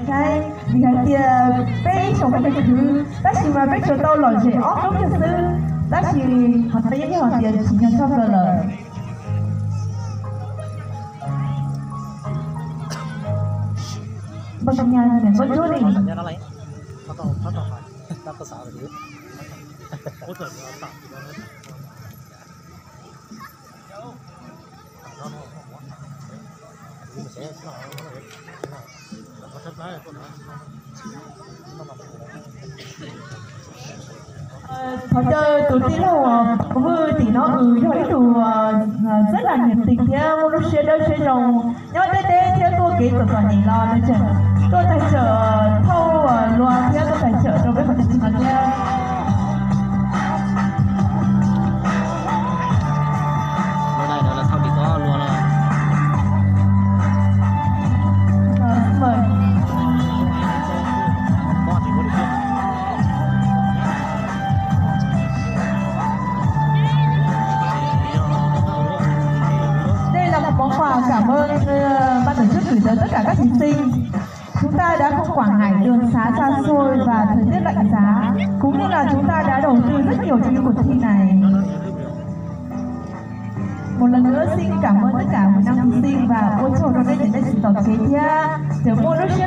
Saib, vim hais tias peb ib tsoom peb cov khwv, tab sis mas peb tsuas tau lom zem ob hnub kiag xwb, tab sis qhov no yeej yog hais tias tsim nyog tshaj plaws lawm. Npaj tus nyab niam Nkauj Ntsuab li. Thov caw tus tij laug Vwj tim no, nws yog ib tug rất là nhiệt tình thiab muaj lub siab dawb siab zoo, nyob deb deb thiab tuaj kev txom txom nyem los nws tseem tuaj taig tsawm thauj lua thiab tuaj taig tsawm rau peb qhov chaw no thiab. Đây là một món quà cảm ơn, ờ, ban tổ chức gửi tới tất cả các thí sinh. Chúng ta đã không quản ngại đường xá xa xôi và thời tiết lạnh giá, cũng như là chúng ta đã đầu tư rất nhiều cho cái cuộc thi này. Một lần nữa xin cảm ơn tất cả mười lăm thí sinh và ua tsaug rau nej cov nej tsis tom kev thiab cov muaj lub siab